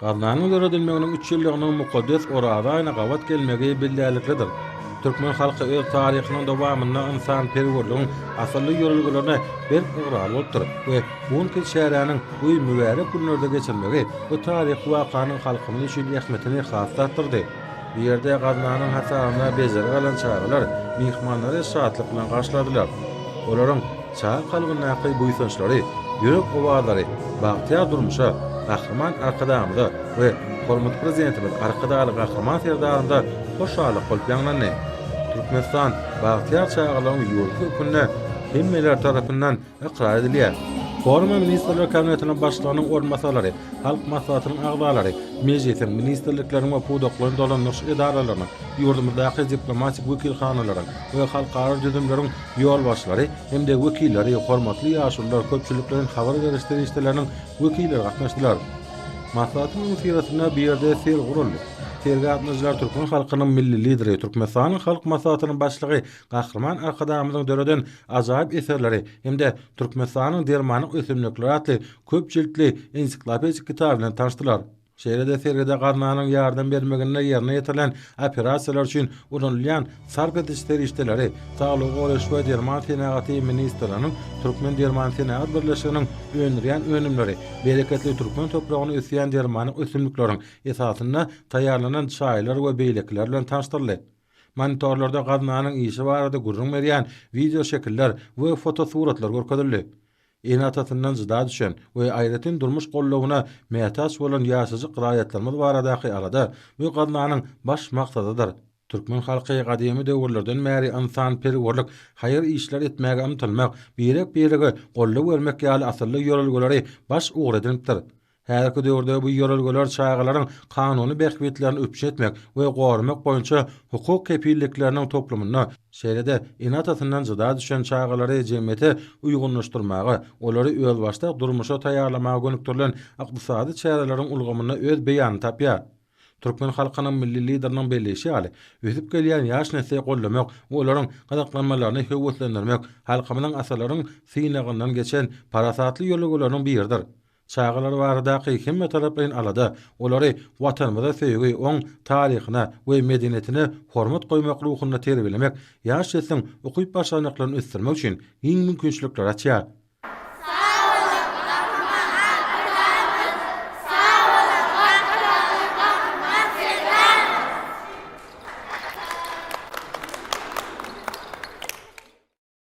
Gaznanyň döredilmeginiň üç ýyllygynyň mukaddes Oraza aýyna gabat gelmegi bellärliklidir. Türkmen halky öz taryhynyň dowamynda ynsanperwerligiň asylly ýörelgelerine berk ygrarly bolupdyr we bu günki çäräniň bu mübärek günlerde geçirilmegi bu taryhy wakanyň halkymyz üçin ähmiýetini has-da artdyrdy. Bu ýerde gaznanyň hasabyna bejergi alan çagalar myhmanlary şatlyk bilen garşyladylar. Olaryň çaga kalbyndaky buýsançlary, ýürek owazlary bagtyýar durmuşa, Gahryman Arkadagymyza we hormatly Prezidentimiz Arkadagly Gahryman Serdarymyza hoşallyk bolup ýaňlandy. Türkmenistan bagtyýar çagalaryň ýurdy hökmünde hemmeler tarapyndan ykrar edilýär. Foruma Ministrler Kabinetiniň Başlygynyň orunbasarlary, Halk Maslahatynyň agzalary, Mejlisiň, ministrlikleriň we pudaklaýyn dolandyryş edaralarynyň, ýurdumyzdaky diplomatik wekilhanalaryň we halkara düzümleriň ýolbaşçylary hem-de wekilleri, hormatly ýaşulular, köpçülikleýin habar beriş serişdeleriniň wekilleri gatnaşdylar. Maslahatyň öňüsyrasynda bu ýerde sergi guraldy. Sergä gatnaşyjylar türkmen halkynyň Milli Lideri, Türkmenistanyň Halk Maslahatynyň Başlygy Gahryman Arkadagymyzyň döreden ajaýyp eserleri hem-de Türkmenistanyň dermanlyk ösümlikleri atly köp jiltli ensiklopedik kitaby bilen tanyşdylar. Şeýle-de sergide gaznanyň ýardam bermeginde ýerine ýetirilen operasiýalar üçin ulanylýan sarp ediş serişdeleri, Saglygy goraýyş we derman senagaty ministrliginiň Türkmendermansenagat birleşiginiň öndürýän önümleri, bereketli türkmen topragynda ösýän dermanlyk ösümlikleriň esasynda taýýarlanan çaýlar we beýlekiler bilen tanyşdyryldy. Monitorlarda gaznanyň işi barada gürrüň berýän wideoşekiller we fotosuratlar görkezildi. Ene-atasyndan jyda düşen we aýratyn durmuş goldawyna mätäç bolan ýaşajyk raýatlarymyz baradaky alada bu gaznanyň baş maksadydyr. Türkmen halky gadymy döwürlerden bäri ynsanperwerlik, haýyr işler etmäge ymtylmak, birek-birege goldaw bermek ýaly asylly ýörelgeleri baş ugur edinipdir. Häzirki döwürde bu ýörelgeler çagalaryň kanuny bähbitlerini üpjün etmek we goramak boýunça hukuk kepillikleriniň toplumynda, şeýle-de ene-atasyndan jyda düşen çagalary jemgyýete uýgunlaşdyrmaga, olary özbaşdak durmuşa taýýarlamaga gönükdirilen ykdysady çäreleriň ulgamynda öz beýanyny tapýar. Türkmen halkynyň Milli Lideriniň belleýşi ýaly, ösüp gelýän ýaş nesli goldamak we olaryň gyzyklanmalaryny höweslendirmek halkymyzyň asyrlaryň synagyndan geçen parasatly ýörelgeleriniň biridir. Çagalar baradaky hemmetaraplaýyn alada, olary Watanymyza söýgi, oň taryhyna we medeniýetine hormat goýmak ruhunda terbiýelemek ýaş nesliň ukyp-başarnyklaryny ösdürmek üçin giň mümkinçilikleri açýar.